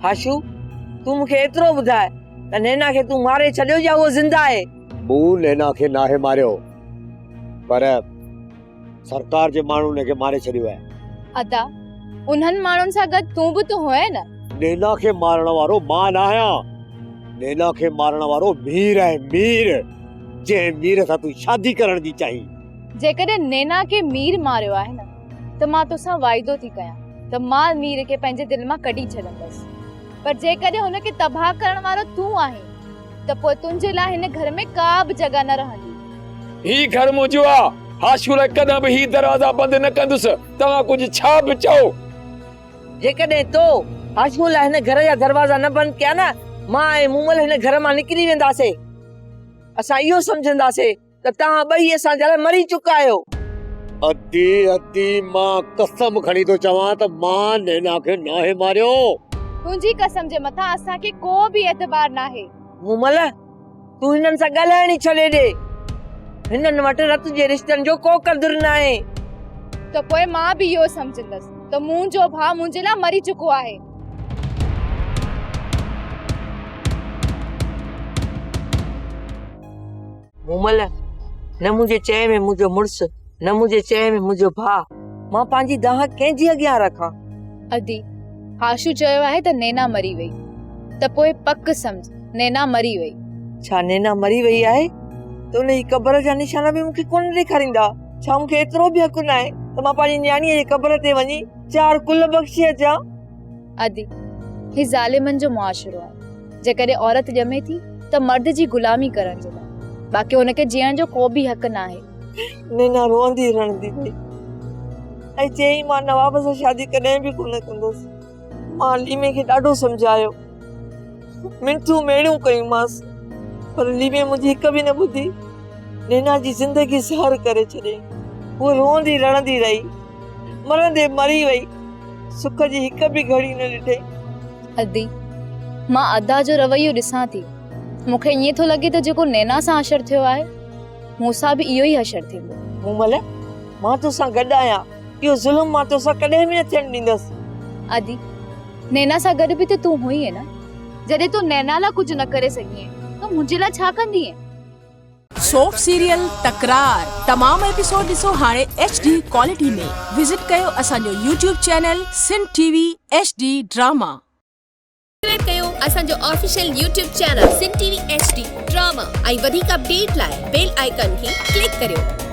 هاشو، تون مون کي ايترو ٻڌاء ته نينا کي تون ماري ڇڏيو يا هوء زنده آهي؟ مون نينا کي ناهي ماريو، پر سرڪار جي ماڻهن هن کي ماري ڇڏيو آهي. ادا، انهن ماڻهن سان گڏ تون به ته هئين نه؟ نينا کي مارڻ وارو مان ناهيان. نينا کي مارڻ وارو مير آهي، مير، جنهن مير سان تون شادي ڪرڻ ٿي چاهين. جيڪڏهن نينا کي مير ماريو آهي نه ته مان توسان واعدو ٿي ڪيان ته مان مير کي پنهنجي دل مان ڪڍي ڇڏندس. پر جيڪڏهن هن کي تباهه ڪرڻ وارو تون آهين ته پوء تنهنجي لاء هن گهر ۾ ڪا به جڳهه نه رهندي. هي گهر منهنجو آ، هاشو لاء ڪڏهن به هي دروازا بند نه ڪندس، توهان ڪجهه ڇا به چئو. جيڪڏهن تو هاشو لاء هن گهر جا دروازا نه بند ڪيا نه، مان ۽ مومل هن گهر مان نڪري وينداسين. اسان اهو سمجهنداسين ته توهان ٻئي اسان جا لاء مري چڪا آهيو. ادي ادي مان قسم کڻي ٿو چوان ته مان نينا کي ناهي ماريو. تنهنجي قسم جي مٿان اسان کي ڪو به اعتبار ناهي. مومل تون هنن سان ڳالهائڻ ئي ڇڏي ڏي. هنن وٽ رت جي رشتن جو ڪو قدر ناهي. ته پوء مان به اهو سمجهندس ته منهنجو ڀاء منهنجي لاء مري چڪو آهي. مومل، نه منهنجي چئي ۾ منهنجو مڙس، نه منهنجي چئي ۾ منهنجو ڀاء. مان پنهنجي دانهن ڪنهن جي اڳيان رکان؟ ادي، هاشو چيو آهي ته نينا مري وئي. ته پوء پڪ سمجهه، نينا مري وئي. ڇا نينا مري وئي آهي ته ان جي قبر جا نشان به مون کي ڪونه ڏيکاريندا؟ ڇا مون کي ايترو به حق ناهي ته مان پنهنجي نياڻيء جي قبر تي وڃي چار قل بخشي اچان؟ ادي، هي ظالمن جو معاشرو آهي. جيڪڏهن عورت ڄمي ٿي ته مرد جي غلامي ڪرڻ جي لاء، باقي هن کي جيئڻ جو ڪو به حق ناهي. نينا روئندي رڙندي وئي ۽ چيائين مان نواب سان شادي ڪڏهن به ڪونه ڪندس. مان ليمي کي ڏاڍو سمجهايو، منٿون ميڙيون ڪيونمانس، پر ليمي منهنجي هڪ به نه ٻڌي. نينا جي زندگي زهر ڪري ڇڏيائين. هوء روئندي رڙندي رهي. مرندي مري وئي. سک جي هڪ به گهڙي نه ڏٺئي. ادي، مان ادا جو رويو ڏسان ٿي. مون کي ائين ٿو لڳي ته جيڪو نينا سان حشر ٿيو آهي، مون سان به اهو ئي حشر ٿيندو. مومل، مان توسان گڏ آهيان. اهو ظلم مان توسان ڪڏهن به نه ٿيڻ ڏيندس. ادي، نينا سان گڏ به ته تون هئين نه؟ جڏهن تون نينا لاء ڪجهه نه ڪري سگهينء ته منهنجي لاء ڇا ڪندينء؟ سوپ سيريل تڪرار تمام ايپيسوڊ ڏسو هاڻي ايڇ ڊي ڪوالٽي ۾ وزٽ ڪيو اسان جو YouTube channel Sindh T V H D drama. Subscribe ڪيو اسان جو official YouTube channel Sindh T V H D drama ۽ وڌيڪ اپڊيٽ لاء بيل آئيڪان کي ڪلڪ ڪريو.